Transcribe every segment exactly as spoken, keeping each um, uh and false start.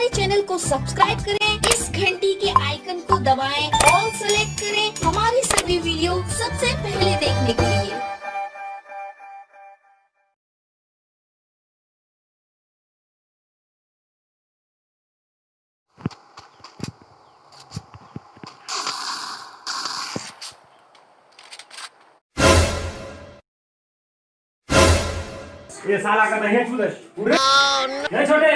Channel को subscribe करें, इस घंटी के आइकन को दबाएं, ऑल सेलेक्ट करें हमारी सभी वीडियो सबसे पहले देखने के लिए। ये साला का तो हे छू दे। उठ रे। ये छोटे।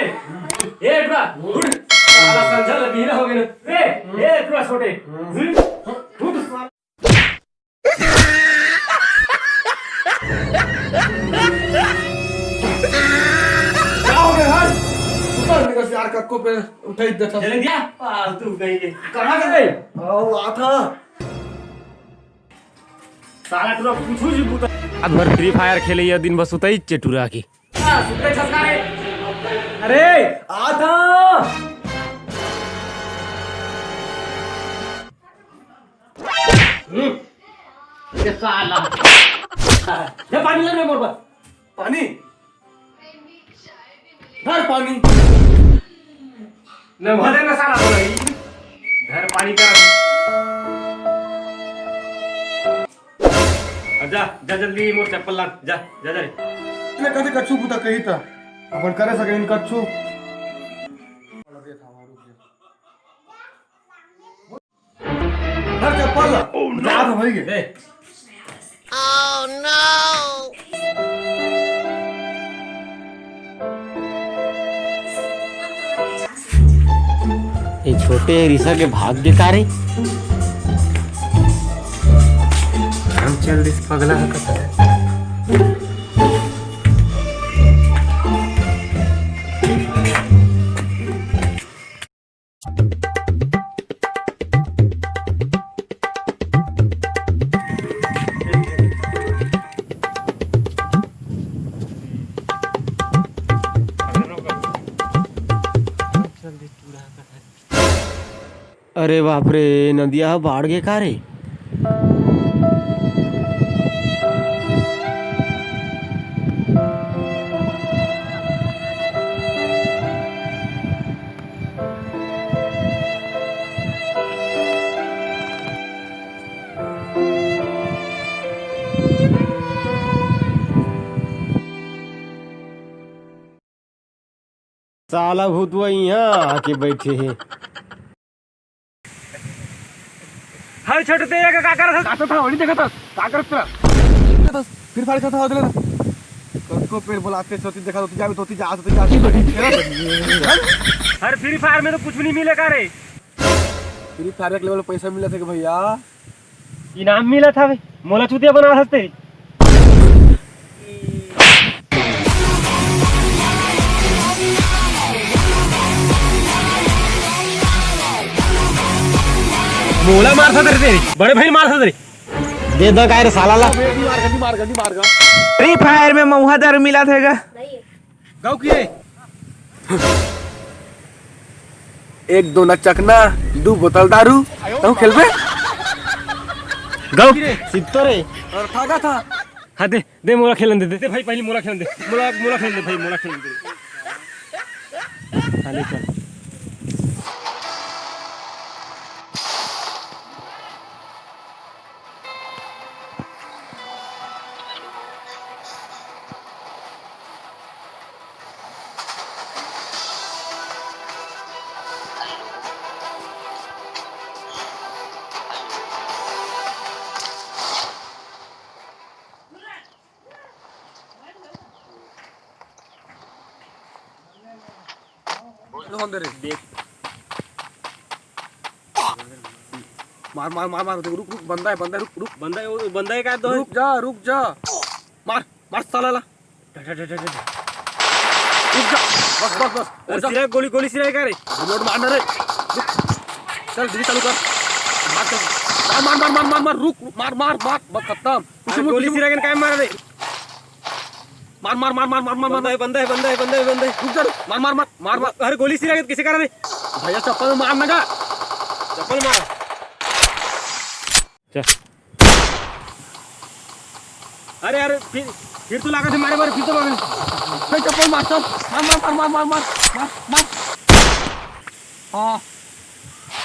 ए टुरा, उठ। साला संझा ले बीरा हो गए रे। ए टुरा छोटे। हम्म। उठ। क्या हो गया यार? ऊपर निकल यार, कक्को पे उठाई देता। चले दिया? फालतू कहीं के। कहाँ गए? आओ, आ था। साला टुरा पूछू जी पूछा। रात भर फ्री फायर खेले या दिन भर सुतई चे टुरा की। आ, सुतई छसका रे। अरे, आ था। हम्म। ये साला। ले पानी ला रे मोर बर। पानी? धर पानी। ले भले न साला बोला। धर पानी का। आ जा, जा जल्दी मोर चप्पल ला। जा, जा, जा रे। ले कथे कछु बुता कही था। अपन करे सके इन कछु। धर चप्पल ला। Oh, no। जा तो भाई के। ए। ये छोटे रिसा के भाग के का रे? हम चल दिस पगला ह कथा। अरे बाप रे, नदिया ह बाढ़ गे का रे? साला भूतवा इहाँ आके बैठे हे। हर छोटे ते का, का करत हस? काटत था, वही देखत हस। का करत था? देखत हस, फिर फाड़ खाता होदले ना। कतको पेड़ बोलाते सोती देखा, सोती जावे, सोती जा, सोती जा। हर फ्री फायर में तो कुछ भी नहीं मिले का रे? फ्री फायर के लेवल पैसा मिला थे भैया। इनाम मिला था बे, मोला चूतिया बना हंसते। मोला मार सकत रे, बड़े भाई मार सकत रे। दे दो काय रे साला ला। फ्री फायर में मऊहा दारू मिला थे गा। गाँव की रे। एक दो ना चकना, दू बोतल दारू, तहूँ खेलबे? गाँव की रे। सित्तो रे। और भागा था। हाँ दे, दे मोला खेलन दे, दे, दे भाई, पहले मोला खेलन दे, मोला, मोला खेलन दे भाई, मोला खेलन दे। हाँ, ले चल। कौन दे रे? देख। मार, मार, मार, मार, रुक, रुक, रुक, बंदा है, बंदा है, रुक, रुक। बंदा है, वो बंदा है का दो? रुक जा, रुक जा। मार, मार साला ला। डा, डा, डा, डा, डा। रुक जा। बस, बस, बस। अरे रुक जा। सिरा गोली, गोली सिरा है का रे? रिलोड मारना रे। रुक। चल, धीरे चालू कर। मार, चल। मार, मार, मार, रुक, रुक, मार, मार, मार, बस खत्म। अरे गोली सिरा के काय मार रे? मार, मार, मार। बंदा है, बंदा है, बंदा है, बंदा है, बंदा है। रुक जा, रुक। मार, मार, मार, मार, मार। अरे गोली सिरा के किसे कर रे? भैया चप्पल में मार ना का। चप्पल मार। चल। अरे, अरे, फिर, फिर तो लागत है मारे, मारे, फिर तो मारे। भाई चप्पल मार, चल। मार, मार, मार। हाँ,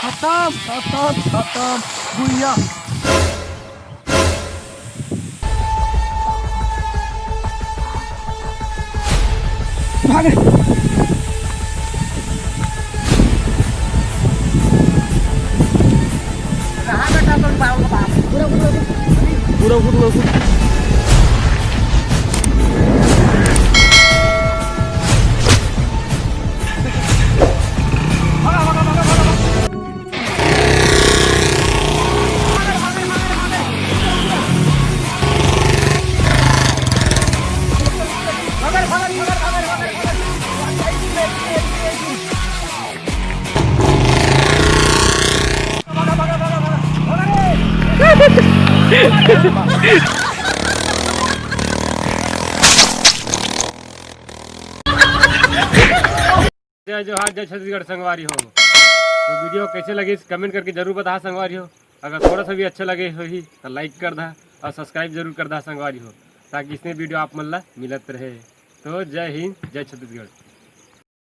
खतम, खतम, खतम, भुइया। भागे। कहाँ बेटा तुम बाबू का बाप? पूरा, पूरा, पूरा। पूरा, पूरा, पूरा। जय जोहार, जय छत्तीसगढ़ संगवारी हो। तो वीडियो कैसे लगिस, comment करके जरूर बता संगवारी हो। अगर थोड़ा सा भी अच्छा लगे होही तो like कर दा और subscribe जरूर कर दा संगवारी हो, ताकि इसने वीडियो आप मन ला मिलत रहे। तो जय हिंद, जय छत्तीसगढ़।